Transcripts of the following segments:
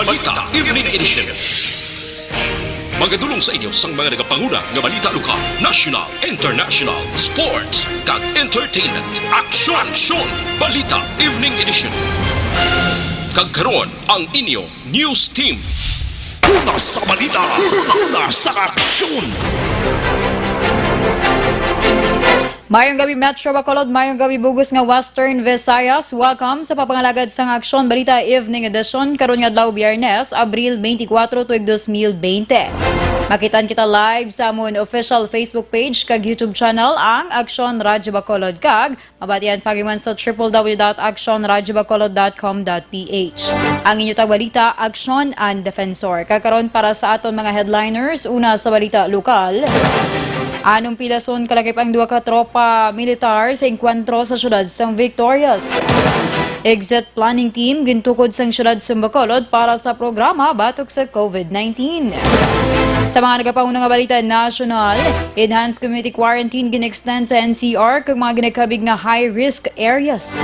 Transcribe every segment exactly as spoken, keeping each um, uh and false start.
Balita Evening Edition. Magadulong sa inyo sang mga nagapanguna nga balita lokal, national, international, sports, kag entertainment. Aksyon! Aksyon! Balita Evening Edition. Kag karon, ang inyo news team. Una sa balita, una sa aksyon. Mayong gabi, Metro Bacolod. Mayong gabi, bug-os nga Western Visayas. Welcome sa pagpangalagad sang Aksyon Balita Evening Edition karon nga adlaw, Biyernes, Abril twenty-four, tuig dos mil bente. Makitaan kita live sa amon official Facebook page kag YouTube channel, ang Aksyon Radyo Bacolod, kag mabatian pa man sa triple W dot aksyon radyo bacolod dot com dot P H. Ang inyo tagbalita, Aksyon and Defensor. Kag karon, para sa aton mga headliners, una sa balita lokal. Anong pilason kalakip ang duha ka tropa militar sa engkwentro sa siyudad sang Victorias? Exit planning team gintukod sang siyudad sang Bacolod para sa programa batok sa COVID nineteen. Sa mga nagapanguna nga balita nasyonal, enhanced community quarantine gin-extend sa N C R kag mga ginakabig nga high-risk areas.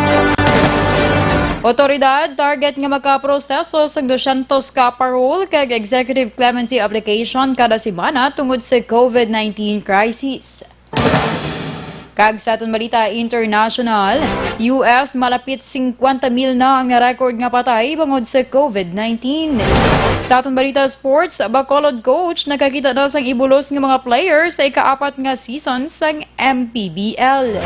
Otoridad target nga makaproseso sang dosyentos ka parole kag executive clemency application kada semana tungod sa COVID nineteen crisis. Kag sa aton balita international, U S, malapit singkwenta mil na ang na-record nga patay bangod sa COVID nineteen. Sa aton balita sports, Bacolod coach nakakita na sang ibulos nga mga player sa ikaapat nga season sang M P B L.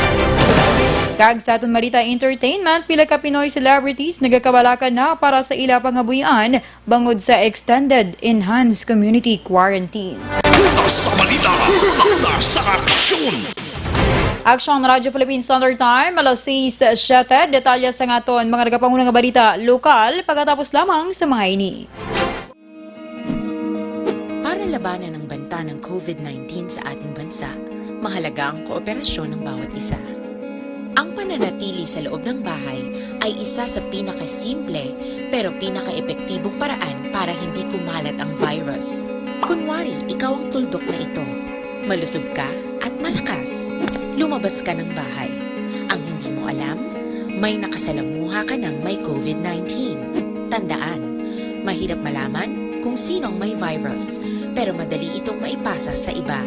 Kag sa aton balita entertainment, pila ka Pinoy celebrities nagakabalakan na para sa ila pangabuhian bangod sa extended enhanced community quarantine. Una sa balita, una sa aksyon. Aksyon Radyo Philippine Standard Time, alas sais siyete. Detalye sa aton mga nagapanguna nga balita lokal pagkatapos lamang sa mga ini. Para labanan ang banta ng COVID nineteen sa ating bansa, mahalaga ang kooperasyon ng bawat isa. Ang pananatili sa loob ng bahay ay isa sa pinakasimple pero pinakaepektibong paraan para hindi kumalat ang virus. Kunwari, ikaw ang tuldok na ito. Malusog ka at malakas. Lumabas ka ng bahay. Ang hindi mo alam, may nakasalamuha ka ng may COVID nineteen. Tandaan, mahirap malaman kung sino ang may virus, pero madali itong maipasa sa iba.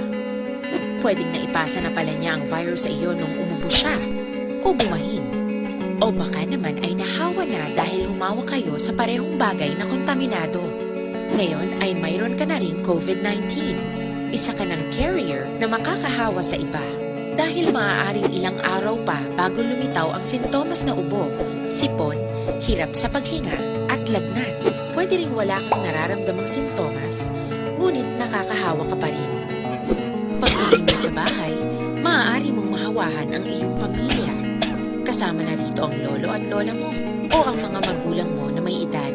Pwedeng naipasa na pala niya ang virus sa iyo nung umubo siya o bumahin. O baka naman ay nahawa na dahil humawak kayo sa parehong bagay na kontaminado. Ngayon ay mayroon ka na ring COVID nineteen. Isa ka ng carrier na makakahawa sa iba. Dahil maaaring ilang araw pa bago lumitaw ang sintomas na ubo, sipon, hirap sa paghinga, at lagnat. Pwede ring wala kang nararamdamang sintomas, ngunit nakakahawa ka pa rin. Pag-uwi mo sa bahay, maaari mong mahawahan ang iyong pamilya. Kasama na rito ang lolo at lola mo o ang mga magulang mo na may edad.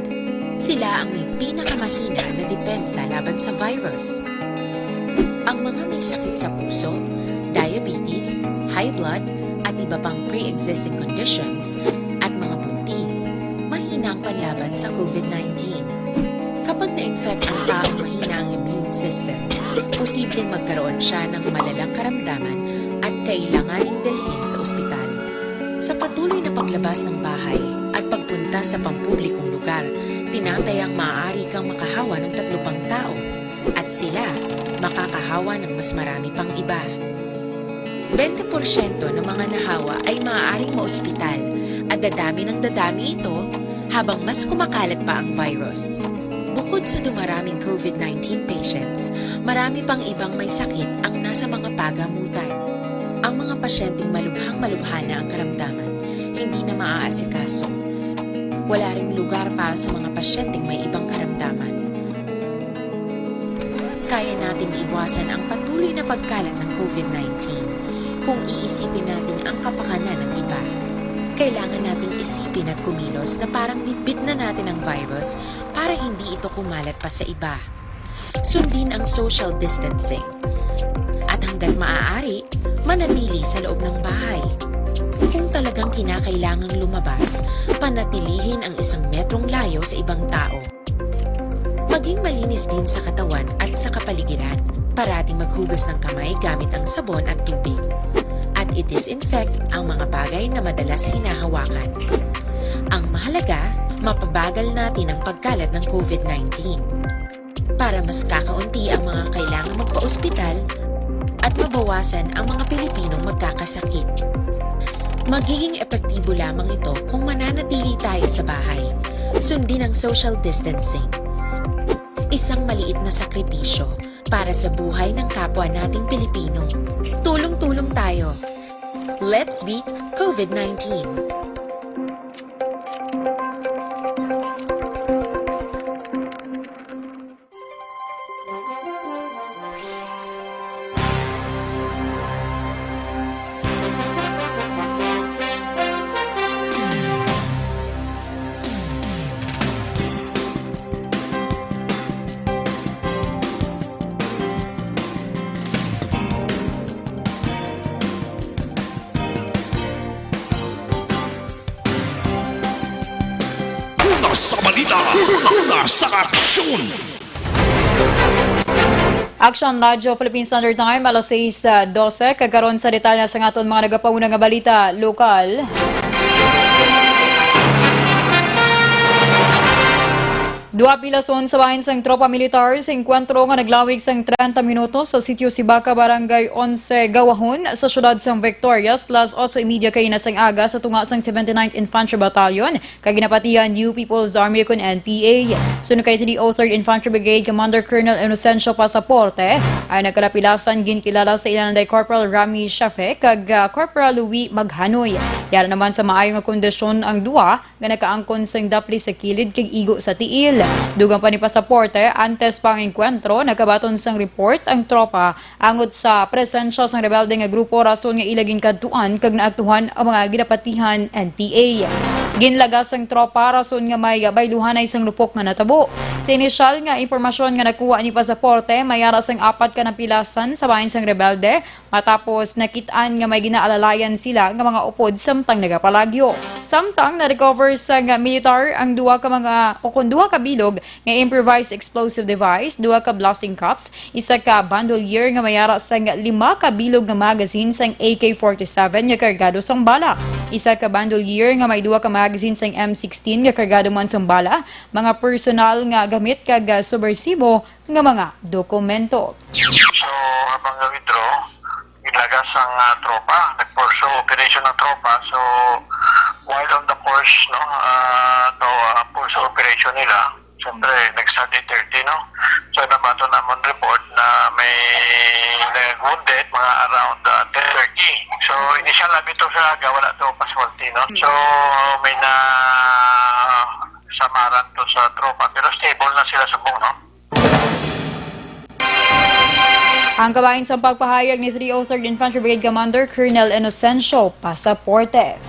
Sila ang may pinakamahina na depensa laban sa virus. Ang mga may sakit sa puso, diabetes, high blood, at iba pang pre-existing conditions, at mga buntis, mahina ang panlaban sa COVID nineteen. Kapag na-infect ang taong mahina ang immune system, posibleng magkaroon siya ng malalang karamdaman at kailanganing dalhin sa ospital. Sa patuloy na paglabas ng bahay at pagpunta sa pampublikong lugar, tinatayang maaari kang makahawa ng tatlo pang tao at sila makakahawa ng mas marami pang iba. Bente porsyento ng mga nahawa ay maaaring maospital at dadami ng dadami ito habang mas kumakalat pa ang virus. Bukod sa dumaraming COVID nineteen patients, marami pang ibang may sakit ang nasa mga pagamutan. Ang mga pasyenteng malubhang-malubha na ang karamdaman, hindi na maaasikaso. Wala ring lugar para sa mga pasyenteng may ibang karamdaman. Kaya nating iwasan ang patuloy na pagkalat ng COVID nineteen kung iisipin natin ang kapakanan ng iba. Kailangan nating isipin at kumilos na parang bitbit na natin ang virus para hindi ito kumalat pa sa iba. Sundin ang social distancing. At hanggat maaari, manatili sa loob ng bahay. Kung talagang kinakailangang lumabas, panatilihin ang isang metrong layo sa ibang tao. Maging malinis din sa katawan at sa kapaligiran. Parating maghugas ng kamay gamit ang sabon at tubig. At i-disinfect ang mga bagay na madalas hinahawakan. Ang mahalaga, mapabagal natin ang pagkalat ng COVID nineteen. Para mas kakaunti ang mga kailangan magpa-ospital at mabawasan ang mga Pilipinong magkakasakit. Magiging epektibo lamang ito kung mananatili tayo sa bahay, sundin ang social distancing. Isang maliit na sakripisyo para sa buhay ng kapwa nating Pilipino. Tulong-tulong tayo. Let's beat COVID nineteen. Una sa balita, una sa aksyon. Action Radio Philippine Standard Time, alas sais, ah, dose. Kag karon sa detalye sa aton mga nagapauna nga balita lokal. Duha pilason sa bahin sang tropa militar sa engkwentro nga naglawig sang trenta minutos sa Sitio Sibaca, Barangay Onse, Gawahon, sa siyudad sang Victorias, las otso y media kaina sang aga sa tunga sang seventy-ninth Infantry Battalion, kag ginapatihan New People's Army ukon N P A. Suno kay three oh third Infantry Brigade Commander Colonel Inocencio Pasaporte, ang nagkalapilasan ginkilala sa ila nanday Corporal Rami Shafe kag, ah, Corporal Louis Maghanoy. Yara naman sa maayo nga kondisyon ang duha nga nakaangkon sing dapli sa kilid kag igo sa tiil. Dugang pa ni Pasaporte, antes pa ang engkwentro, nakabaton sang report ang tropa angot sa presensya sang rebelde nga grupo, rason nga ila ginkadtuan kag naaktuhan ang mga ginapatihan N P A. Ginlagas sang tropa rason nga may bayluhanay sang lupok nga natabo. Sa inisyal nga impormasyon nga nakuha ni Pasaporte, may ara sang apat ka napilasan sa bahin sang rebelde, matapos nakit-an nga may ginaalalayan sila nga mga upod samtang nagapalagyo. Samtang na-recover sang militar ang duha ka mga, o kon duha ka bilog nga improvised explosive device, duha ka blasting caps, isa ka bandolier nga may ara sang lima ka bilog nga magazine sang A K forty-seven nga kargado sang bala, isa ka bandolier nga may duha ka magazine sang M sixteen nga kargado man sang bala, mga personal nga gamit kag, ah, subwersibo nga mga dokumento. So, habang ga-withdraw, ginlagas ang, ah, tropa, nag-pursue operation ang tropa. So, while on the course, no, ah, to, ah, pursue operation nila, siyempre, nag-start eight thirty, no? So, nabaton namon report na may nag-wounded, mga around, ah, ten thirty. So, initial namin to sa aga, wala to casualty, no? So, may na samaran to sa tropa, pero stable na sila subong, no? Ang kabahin sang pagpahayag ni three oh third Infantry Brigade Commander Colonel Inocencio Pasaporte.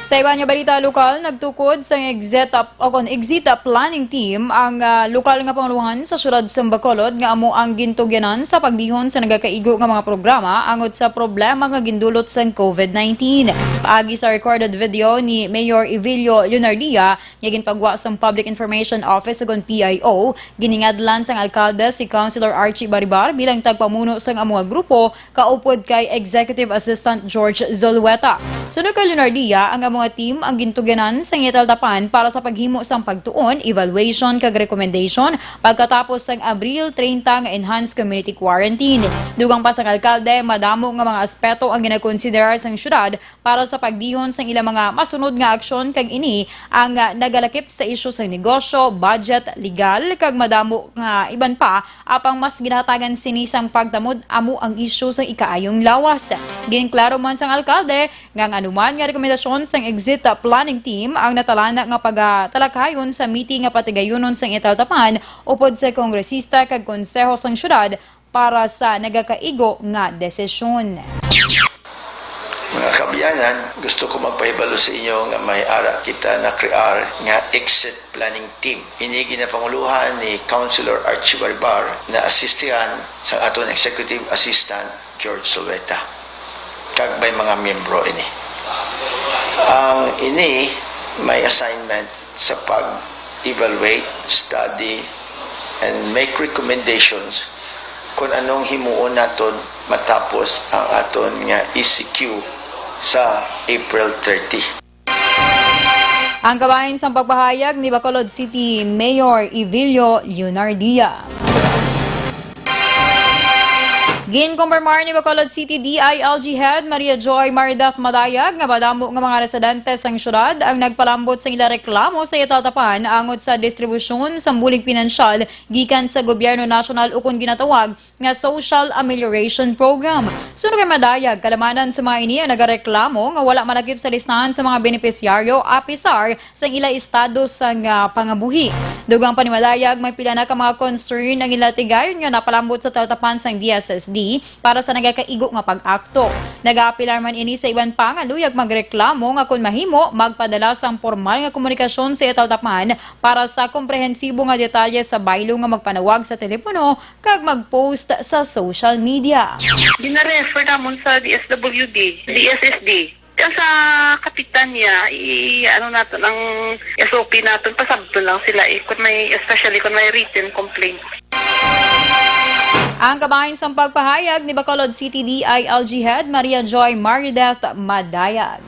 Sa iban nga balita lokal, nagtukod sang exit up, o kon exit up planning team ang, ah, lokal nga panguluhan sa siyudad sang Bacolod nga amo ang gintugyanan sa pagdihon sa nagakaigo nga mga programa angot sa problema nga gindulot sang COVID nineteen. Paagi sa recorded video ni Mayor Evilio Leonardia, nga ginpagwa sang Public Information Office, ukon P I O, giningadlan sang alkalde si Councilor Archie Baribar bilang tagpamuno sang amo nga grupo, kaupod kay Executive Assistant George Zulueta. Sunod kay Leonardia, ang amo nga team ang gintugyanan sang Intel Tapan para sa paghimo sang pagtuon, evaluation, kag recommendation pagkatapos sang Abril treinta nga enhanced community quarantine. Dugang pa sang alkalde, madamo nga mga aspeto ang ginakonsiderar sang syudad para sa pagdihon sang ilang mga masunod nga aksyon, kag ini ang, ah, nagalakip sa isyu sang negosyo, budget, legal, kag madamo nga iban pa, apang mas ginahatagan sini sang pagtamod amo ang isyu sang ikaayong lawas. Ginklaro man sang alkalde nga ang anuman nga rekomendasyon sang exit planning team ang natalana nga pagatalakayon sa meeting nga patigayunon sang Intel Tapan upod sa kongresista kag konseho sang syudad para sa nagakaigo nga desisyon. Mga kaabyanan, gusto ko magpahibalo sa inyo nga may ara kita nakrear nga exit planning team. Ini ginapanguluhan ni Councilor Archie Baribar, naasistihan sa aton Executive Assistant George Zulueta. Kag may mga miyembro ini. Ang ini may assignment sa pag-evaluate, study, and make recommendations kung anong himuon naton matapos ang aton nga E C Q sa April thirty. Ang kabahin sang pagpahayag ni Bacolod City Mayor Evilio Leonardia. Ginkumpirmar ni Bacolod City D I L G Head Maria Joy Maridath Madayag nga madamo nga mga residente sang syudad ang nagpalambot sa ila reklamo sa iya talatapan angot sa distribusyon sang bulig pinansyal gikan sa gobyerno nasyonal ukon ginatawag nga Social Amelioration Program. Suno kay Madayag, kalamanan sa mga ini ang nagareklamo nga wala malakip sa listahan sa mga benepisyaryo apisar sang ila estado sang, ah, pangabuhi. Dugang pa ni Madayag, may pila na ka mga concern ang ila tigayon nga napalambot sa talatapan sang D S S D para sa nagakaigo nga pag-akto. Nagaapilar man ini sa iban pa nga luyag magreklamo nga kon mahimo, magpadala sang pormal nga komunikasyon sa talatapan para sa komprehensibo nga detalye sa baylo nga magpanawag sa telepono kag mag-post sa social media. Gina-refer namon sa D S W D, D S S D. Kaya sa kapitan niya, i-, ano naton ang S O P naton, pasabton lang sila eh, kung may, especially kung may written complaint. Ang kabahin sang pagpahayag ni Bacolod City D I L G Head Maria Joy Marideth Madayag.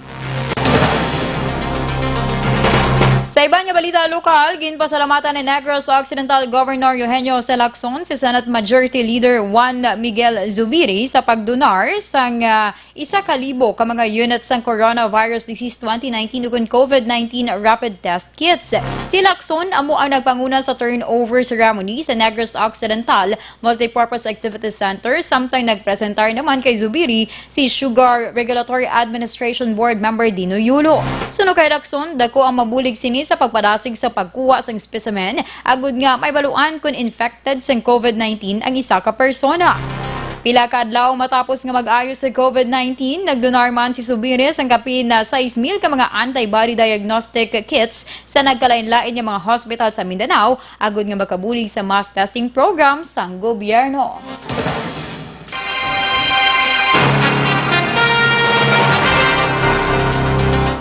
Sa iban nga balita lokal, ginpasalamatan ni Negros Occidental Governor Eugenio Jose Lacson si Senate Majority Leader Juan Miguel Zubiri sa pagdonar sang, ah, isa ka libo ka mga unit sang coronavirus disease twenty nineteen ukon COVID nineteen rapid test kits. Si Lacson amo ang nagpanguna sa turnover ceremony sa Negros Occidental Multipurpose Activity Center, samtang nagpresentar naman kay Zubiri si Sugar Regulatory Administration Board Member Dino Yulo. Suno kay Lacson, dako ang mabulig sini sa pagpadasig sa pagkuha sang specimen, agud nga mahibaluan kon infected sang COVID nineteen ang isa ka persona. Pila ka adlaw matapos nga mag-ayo sa COVID nineteen, nagdonar man si Zubiri sang kapin na sais mil ka mga antibody diagnostic kits sa nagkalain-lain nga mga hospital sa Mindanao, agud nga makabulig sa mass testing program sang gobyerno.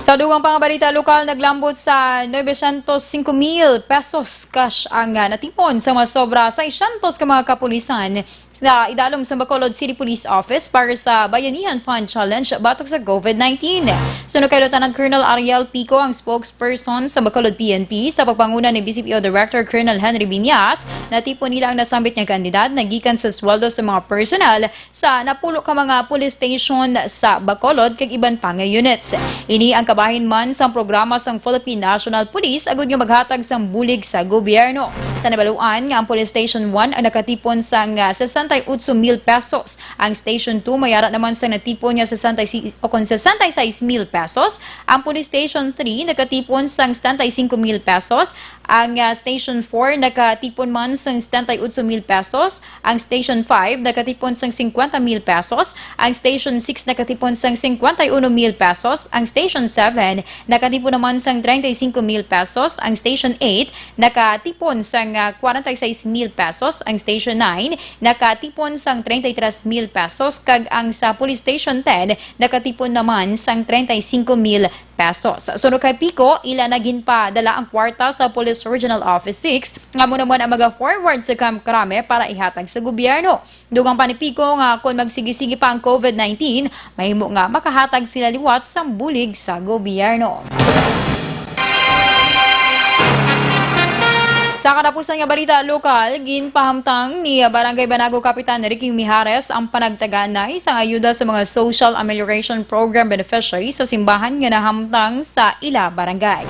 Sa dugang pa nga balita lokal, naglambot sa novecientos cinco mil pesos cash ang, ah, natipon sa mga sobra seiscientos ka mga kapulisan sa idalom sa Bacolod City Police Office para sa Bayanihan Fund Challenge batok sa COVID nineteen. Suno kay Lieutenant Colonel Ariel Pico, ang spokesperson sa Bacolod P N P, sa pagpanguna ni B C P O Director Colonel Henry Viñas, natipon nila ang nasambit nga kantidad na gikan sa sweldo sa mga personal sa napulo ka mga police station sa Bacolod kag iban pa nga units. Ini ang kabahin man sang programa sang Philippine National Police agud nga maghatag sang bulig sa gobyerno. Sa nabaluan nga ang Police Station one ang nakatipon sang, ah, sesenta y ocho mil pesos, ang Station two may ara naman sang natipon nga sesenta y seis, o kon sesenta y seis mil pesos, ang Police Station three nakatipon sang setenta y cinco mil pesos, ang, ah, Station four nakatipon man sang setenta y ocho mil pesos, ang Station five nakatipon sang cincuenta mil pesos, ang Station six nakatipon sang cincuenta y uno mil pesos, ang Station seven nakatipon naman sang treinta y cinco mil pesos, ang Station eight nakatipon sang, ah, cuarenta y seis mil pesos, ang Station nine nakatipon sang treinta y tres mil pesos, kag ang sa Police Station ten nakatipon naman sang treinta y cinco mil pesos. Suno kay Pico, ila na ginpadala ang kwarta sa Police Regional Office six, nga amo naman ang maga-forward sa Camp Crame para ihatag sa gobyerno. Dugang pa ni Pico nga kon magsigi-sigi pa ang COVID nineteen, mahimo nga makahatag sila liwat sang bulig sa gobyerno. Sa katapusan nga balita lokal, ginpahamtang ni Barangay Banago Kapitan Ricky Mijares ang panagtaganay sang ayuda sa mga Social Amelioration Program beneficiaries sa simbahan nga nahamtang sa ila barangay.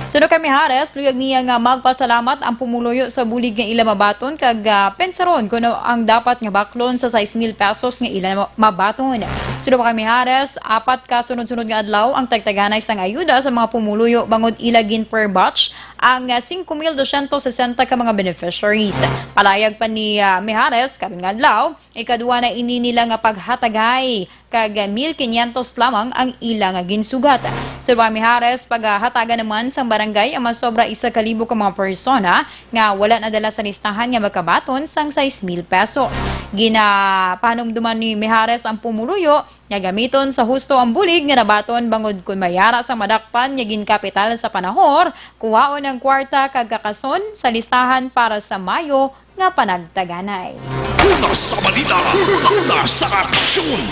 Suno kay Mijares, luyag niya nga magpasalamat ang pumuluyo sa bulig nga ila mabaton kag, ah, pensaron kuno ang dapat nga baklon sa sais mil pesos nga ila ma-, mabaton. Suno pa kay Mijares, apat ka sunod-sunod nga adlaw ang tagtaganay sang ayuda sa mga pumuluyo bangod ila gin-per batch ang, ah, singko mil dosyentos sesenta ka mga beneficiaries. Palayag pa ni, ah, Mijares, karon nga adlaw, ikadua na ini nila nga paghatagay, kag mil quinientos lamang ang ila nga ginsugat. Suno pa kay Mijares, paghatagan naman sang barangay ang masobra isa ka libo ka mga persona nga wala nadala sa listahan nga makabaton sang sais mil pesos. Ginapanumduman ni Mijares ang pumuluyo nga gamiton sa husto ang bulig nga nabaton bangod kon may ara sang madakpan nga ginkapital sa panahor, kuhaon ang kwarta kag kakason sa listahan para sa Mayo nga panagtaganay. Una sa balita, una, una sa aksyon.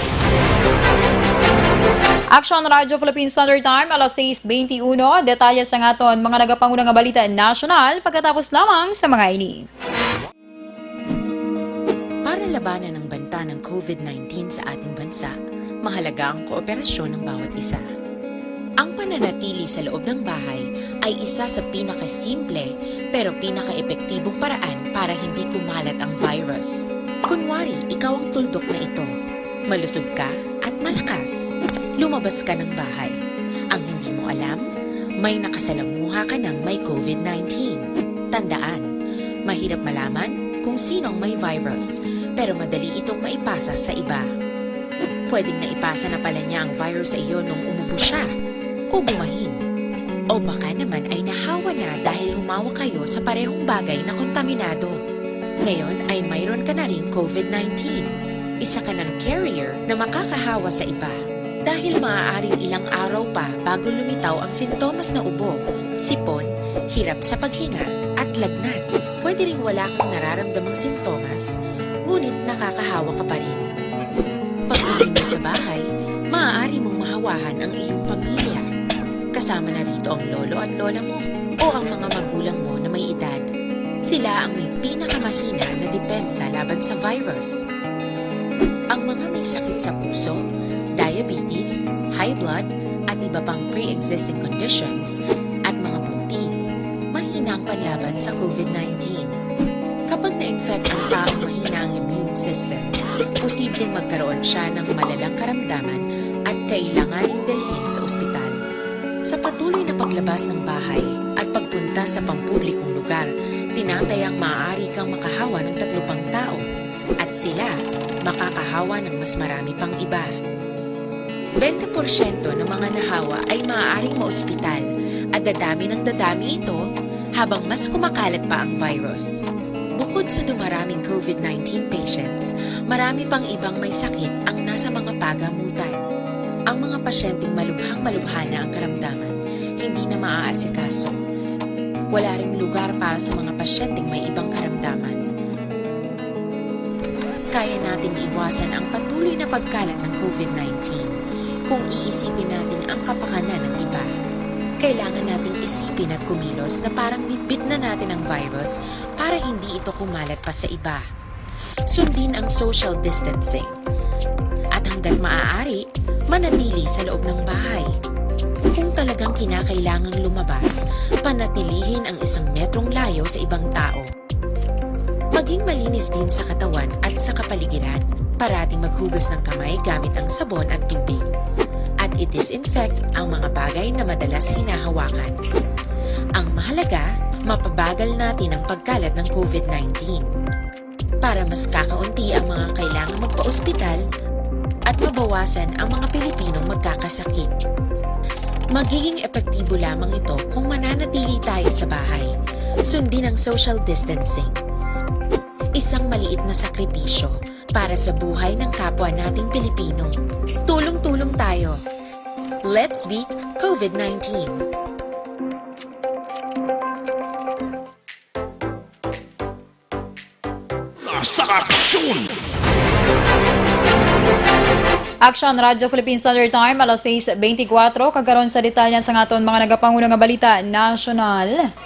Action Radio Philippine Standard Time, alas sais beintiuno. Detalye sa aton mga nagapanguna nga balita nasyonal pagkatapos lamang sa mga ini. Para labanan ang banta ng covid nineteen sa ating bansa, mahalaga ang kooperasyon ng bawat isa. Ang pananatili sa loob ng bahay ay isa sa pinakasimple pero pinakaepektibong paraan para hindi kumalat ang virus. Kunwari, ikaw ang tuldok na ito. Malusog ka at malakas. Lumabas ka ng bahay. Ang hindi mo alam, may nakasalamuha ka ng may covid nineteen. Tandaan, mahirap malaman kung sino ang may virus, pero madali itong maipasa sa iba. Pwedeng naipasa na pala niya ang virus sa iyo nung umubo siya o bumahin. O baka naman ay nahawa na dahil humawa kayo sa parehong bagay na kontaminado. Ngayon ay mayroon ka na ring covid nineteen. Isa ka ng carrier na makakahawa sa iba. Dahil maaaring ilang araw pa bago lumitaw ang sintomas na ubo, sipon, hirap sa paghinga, at lagnat. Pwede ring wala kang nararamdamang sintomas, ngunit nakakahawa ka pa rin. Pag-uwi mo sa bahay, maaari mong mahawahan ang iyong pamilya. Kasama na rito ang lolo at lola mo o ang mga magulang mo na may edad. Sila ang may pinakamahina na depensa laban sa virus. Ang mga may sakit sa puso, diabetes, high blood, at iba pang pre-existing conditions, at mga buntis, mahina ang panlaban sa covid nineteen. Kapag na-infect ang taong mahina ang immune system, posibleng magkaroon siya ng malalang karamdaman at kailanganing dalhin sa ospital. Sa patuloy na paglabas ng bahay at pagpunta sa pampublikong lugar, tinatayang maaari kang makahawa ng tatlo pang tao at sila makakahawa ng mas marami pang iba. Bente porsyento ng mga nahawa ay maaaring maospital at dadami ng dadami ito habang mas kumakalat pa ang virus. Bukod sa dumaraming covid nineteen patients, marami pang ibang may sakit ang nasa mga pagamutan. Ang mga pasyenteng malubhang-malubha na ang karamdaman, hindi na maaasikaso. Wala ring lugar para sa mga pasyenteng may ibang karamdaman. Kaya nating iwasan ang patuloy na pagkalat ng covid nineteen kung iisipin natin ang kapakanan ng iba. Kailangan nating isipin at kumilos na parang bitbit na natin ang virus para hindi ito kumalat pa sa iba. Sundin ang social distancing. At hanggat maaari, manatili sa loob ng bahay. Kung talagang kinakailangang lumabas, panatilihin ang isang metrong layo sa ibang tao. Maging malinis din sa katawan at sa kapaligiran. Parating maghugas ng kamay gamit ang sabon at tubig. At i-disinfect ang mga bagay na madalas hinahawakan. Ang mahalaga, mapabagal natin ang pagkalat ng covid nineteen. Para mas kakaunti ang mga kailangang magpaospital at mabawasan ang mga Pilipinong magkakasakit. Magiging epektibo lamang ito kung mananatili tayo sa bahay. Sundin ang social distancing. Isang maliit na sakripisyo para sa buhay ng kapwa nating Pilipino. Tulong-tulong tayo. Let's beat covid nineteen. Sa aksyon! Action Radio Philippine Standard Time, alas sais beintikwatro. Kag karon sa detalye sa aton mga nagapanguna nga balita nasyonal.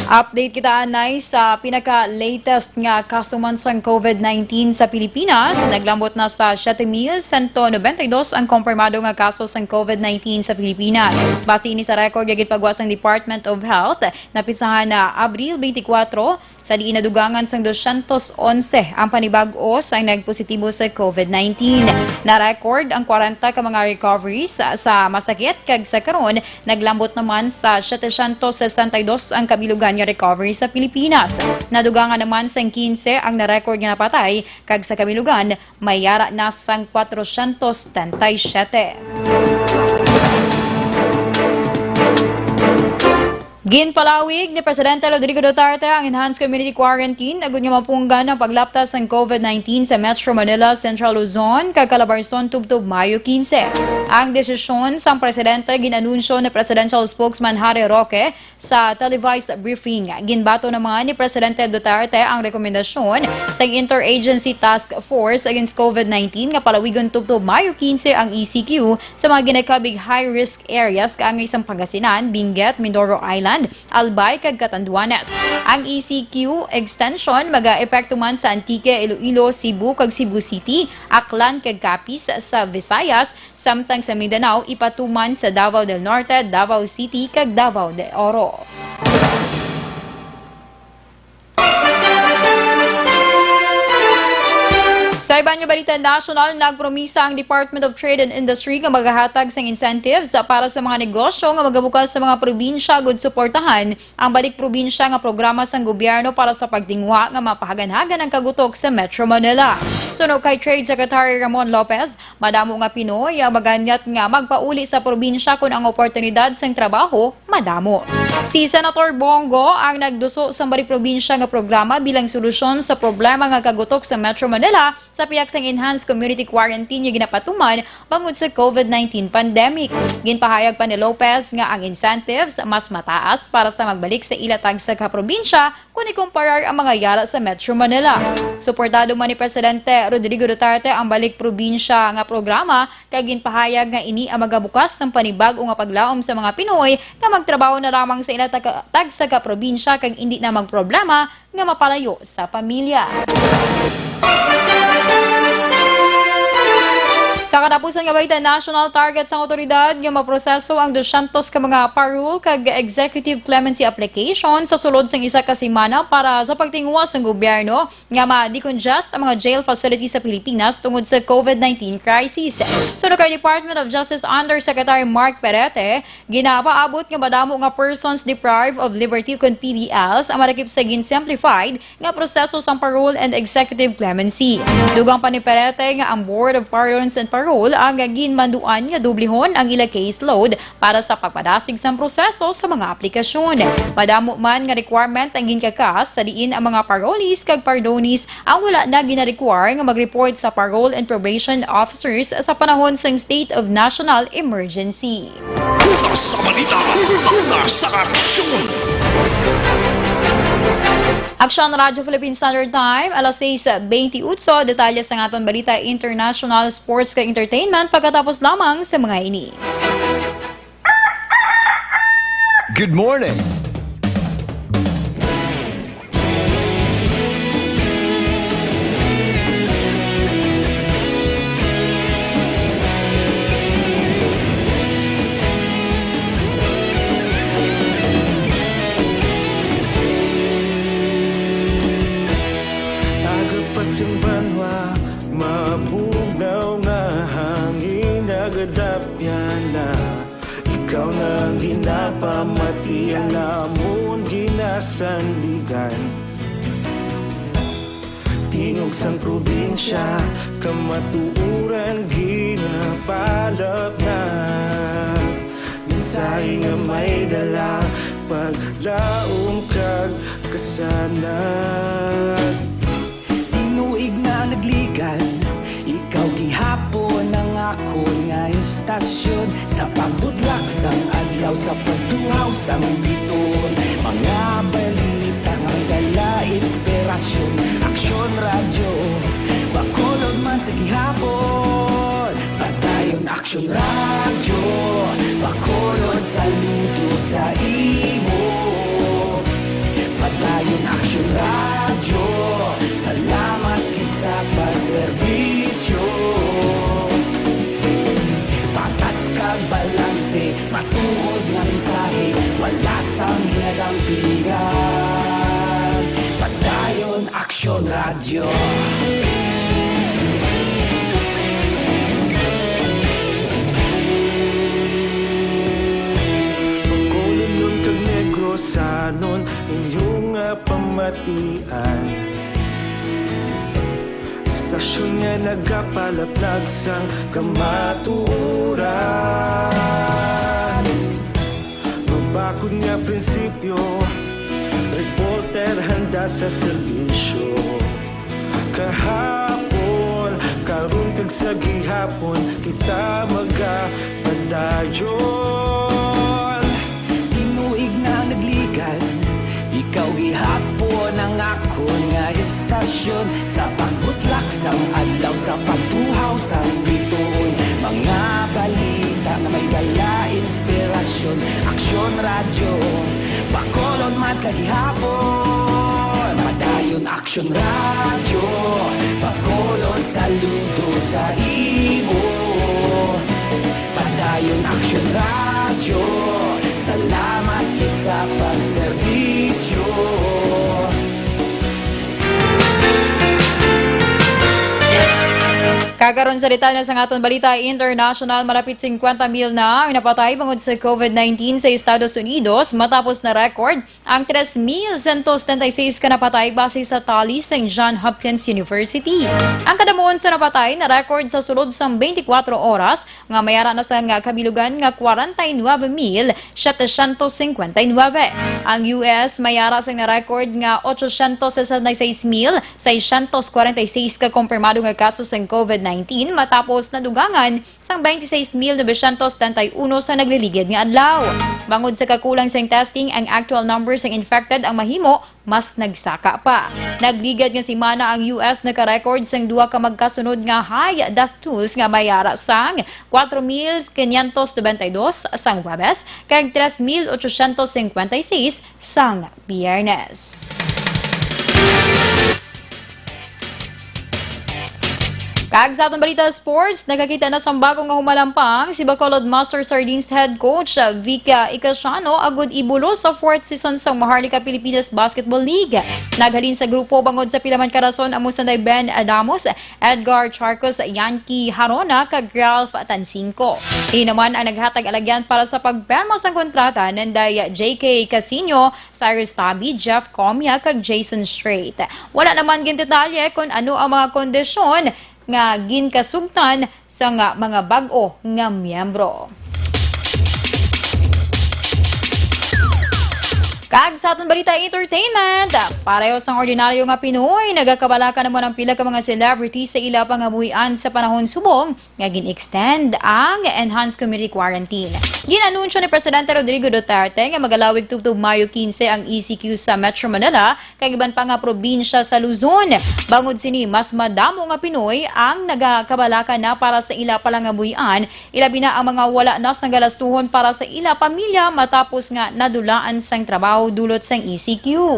Update kita anay sa pinaka-latest nga kaso man sang covid nineteen sa Pilipinas. Naglambot na sa siete mil sento nobenta y dos ang kompirmado nga kaso sang covid nineteen sa Pilipinas. Base ini sa record nga ginpagwa sang Department of Health, napisahan na Abril beintikwatro, sa diin nadugangan sang dosyentos onse ang panibag-o sang nagpositibo sa covid nineteen. Na-record ang kwarenta ka mga recoveries sa masakit, kag sa karon, naglambot naman sa setecientos sesenta y dos ang kabilugan nga recovery sa Pilipinas. Nadugangan naman sang kinse ang na-record nga napatay, kag sa kabilugan, may yara na sang kwatrocientos setenta y siete. Ginpalawig ni Presidente Rodrigo Duterte ang enhanced community quarantine agud nga mapunggan ang paglaptas sang COVID nineteen sa Metro Manila, Central Luzon, kag Calabarzon tubtob Mayo quince. Ang desisyon sang presidente gin-anunsyo ni Presidential Spokesman Harry Roque sa televised briefing. Ginbaton naman ni Presidente Duterte ang rekomendasyon sang Interagency Task Force Against COVID nineteen nga palawigon tubtob Mayo quince ang E C Q sa mga ginakabig high-risk areas kaangay sang Pangasinan, Benguet, Mindoro Island, Albay, kag Catanduanes. Ang E C Q extension maga-epekto man sa Antique, Iloilo, Cebu, kag Cebu City, Aklan, kag Capiz sa Visayas, samtang sa Mindanao ipatuman sa Davao del Norte, Davao City, kag Davao de Oro. Sa iban nga balita nasyonal, nagpromisa ang Department of Trade and Industry nga magahatag sang incentives para sa mga negosyo nga magabukas sa mga probinsya agud suportahan ang balik probinsya nga programa sang gobyerno para sa pagtinguha nga mapahaganhagan ang kagutok sa Metro Manila. Suno kay Trade Secretary Ramon Lopez, madamo nga Pinoy ang maganyat nga magpauli sa probinsya kon ang oportunidad sang trabaho madamo. Si Senator Bong Go ang nagduso sang balik probinsya nga programa bilang solusyon sa problema nga kagutok sa Metro Manila sa pihak sang enhanced community quarantine nga ginapatuman bangod sa COVID nineteen pandemic. Ginpahayag pa ni Lopez nga ang incentives mas mataas para sa magbalik sa ila tagsa ka probinsya kon ikumparar ang mga yara sa Metro Manila. Suportado man ni Presidente Rodrigo Duterte ang Balik Probinsya nga programa, kay ginpahayag nga ini ang magabukas ng panibag-o nga paglaom sa mga Pinoy nga magtrabaho na lamang sa ila tag-, tagsa ka probinsya kag indi na magproblema nga mapalayo sa pamilya. Sa katapusan nga balita, national target sang awtoridad nga maproseso ang dusyentos ka mga parole kag executive clemency application sa sulod sang isa ka semana para sa pagtinguha sang gobyerno nga ma-decongest ang mga jail facility sa Pilipinas tungod sa COVID nineteen crisis. Suno kay Department of Justice Undersecretary Mark Perete, ginapaabot nga madamo nga persons deprived of liberty kon P D Ls ang malakip sa gin-simplified nga proseso sang parole and executive clemency. Dugang pa ni Perete nga ang Board of Pardons and Parole ang ginmanduan nga dublihon ang ila caseload para sa pagpadasig sang proseso sa mga aplikasyon. Madamo man nga requirement ang ginkakas sa diin ang mga parolees kag pardonees ang wala na gina-require nga mag-report sa parole and probation officers sa panahon sang state of national emergency. Una sa balita, una sa aksyon. Aksyon Radyo Philippine Standard Time, alas sais bentiocho. Detalye sang aton balita, international, sports, kag entertainment pagkatapos lamang sa mga ini. Good morning. Aga pa sing banwa, mabugnaw nga hangin, nagadapyan na. Ikaw na ang ginapamati, ang amon ginasandigan. Tingog sang probinsya, kamatuoran ginapalapnag. Mensahe nga may dala, paglaom kag kasanag. Tinuig na nagligad, ikaw gihapon ang akon nga istasyon. Sa pagbudlak sang adlaw, sa pagtuhaw sang biton, mga balita nga dala inspirasyon. Aksyon Radyo, Bacolod man sa gihapon. Padayon Aksyon Radyo, Bacolod, saludo sa imo. Padayon Aksyon Radyo, salamat gid sa pagserbisyo. Patas kag balanse, matuod nga mensahe, wala sang ginadampigan. Padayon Aksyon Radyo. Bacolodnon kag Negrosanon, inyo nga pamatian. Istasyon nga nagapalaplag sang kamatuoran. Mabakod nga prinsipyo Reporter handa sa serbisyo. Kahapon, karon kag sa gihapon, kita magapadayon. Tinuig na nagligad, ikaw gihapon ang akon nga istasyon. Sa pagbutlak sang adlaw, sa pagtuhaw sang bituon, mga balita nga may dala inspirasyon. Aksyon Radyo, Bacolod man sa gihapon. Padayon Aksyon Radyo, Bacolod, saludo sa imo. Padayon Aksyon Radyo, salamat gid sa pagserbisyo. Kag karon sa detalye sang aton balita international, malapit singkwenta mil na ang napatay bangod sa covid nineteen sa Estados Unidos matapos na-record ang tres mil sento setenta y seis ka napatay base sa tally sang Johns Hopkins University. Ang kadamuhon sa napatay na-record sa sulod sang twenty-four oras nga may ara na sang kabilugan nga kwarenta y nuebe mil setecientos cincuenta y nuebe. Ang U S may ara sang na-record nga ochocientos sesenta y seis mil seiscientos kwarenta y seis ka kumpirmado nga kaso sang covid nineteen matapos nadugangan sang twenty-six mil novecientos setenta y uno sa nagliligid nga adlaw. Bangod sa kakulang sang testing, ang actual number sang infected ang mahimo mas nagsaka pa. Nagligad nga semana ang U S naka-record sang duha ka magkasunod nga high death tolls nga may ara sang kwatro mil quinientos nobenta y dos sang Huwebes kag tres mil ochocientos cincuenta y seis sang Biyernes. Kag sa aton balita sports, nagakita na sang bago nga humalampang si Bacolod Master Sardines head coach Vic Icasiano agud ibulos sa fourth season sang Maharlika Pilipinas Basketball League. Naghalin sa grupo bangod sa pila man ka rason amo sanday Ben Adamos, Edgar Charcos, Yankee Harona kag Ralph Tansinco. Ini naman ang naghatag alagyan para sa pagperma sang kontrata nanday J K Casino, Cyrus Tabi, Jeff Comia, kag Jason Strait. Wala naman gindetalye kon ano ang mga kondisyon nga ginkasugtan sang mga bag-o nga miyembro. Kag sa aton balita entertainment, pareho sang ordinaryo nga Pinoy, nagakabalaka naman ang pila ka mga celebrity sa ila pangabuhian sa panahon subong nga gin-extend ang enhanced community quarantine. Gin-anunsyo ni Presidente Rodrigo Duterte nga magalawig tubtob Mayo quince ang E C Q sa Metro Manila kag iban pa nga probinsya sa Luzon. Bangod sini, mas madamo nga Pinoy ang nagakabalaka na para sa ila palangabuhian, ilabi na ang mga wala na sang galastuhon para sa ila pamilya matapos nga nadulaan sang trabaho dulot sang E C Q.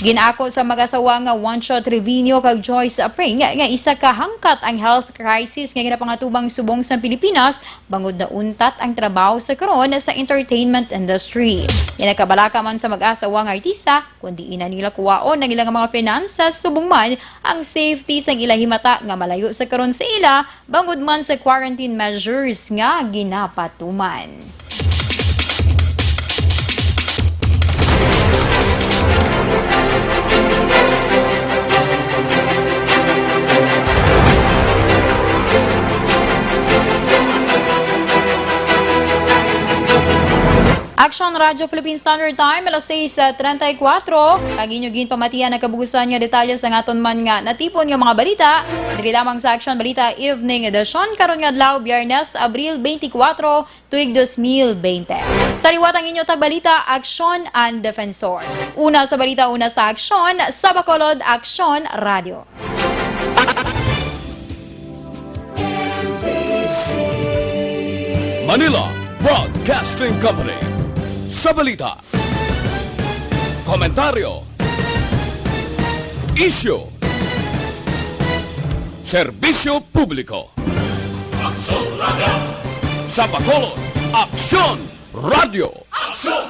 Gin-ako sa mag-asawa nga Juancho Trevino kag Joyce Pring nga isa ka hangkat ang health crisis nga ginapangatubang subong sa Pilipinas, bangod nauntat ang trabaho sa karon sa entertainment industry. Ginakabalaka man sa mag-asawa nga artista, kundi ina nila kuwaon ang ilang mga finances, subong man ang safety sang ila himata nga malayo sa karon sa ila, bangod man sa quarantine measures nga ginapatuman. Action Radio Philippine Standard Time, alas sais treinta y cuatro. Kag inyo ginpamatian ang kabugusan nga detalye sa aton man nga natipon nga mga balita. Diri lamang sa Action Balita Evening Edition karon nga adlaw, Biyernes, Abril twenty-four, tuig dos mil bente. Sa liwat ang inyo tagbalita, Aksyon and Defensor. Una sa balita, una sa aksyon, sa Bacolod, Aksyon Radio. Manila Broadcasting Company. Sa balita, komentaryo, isyu, serbisyo publiko. Aksyon Radio. Sa Bacolod, Aksyon Radio. Aksyon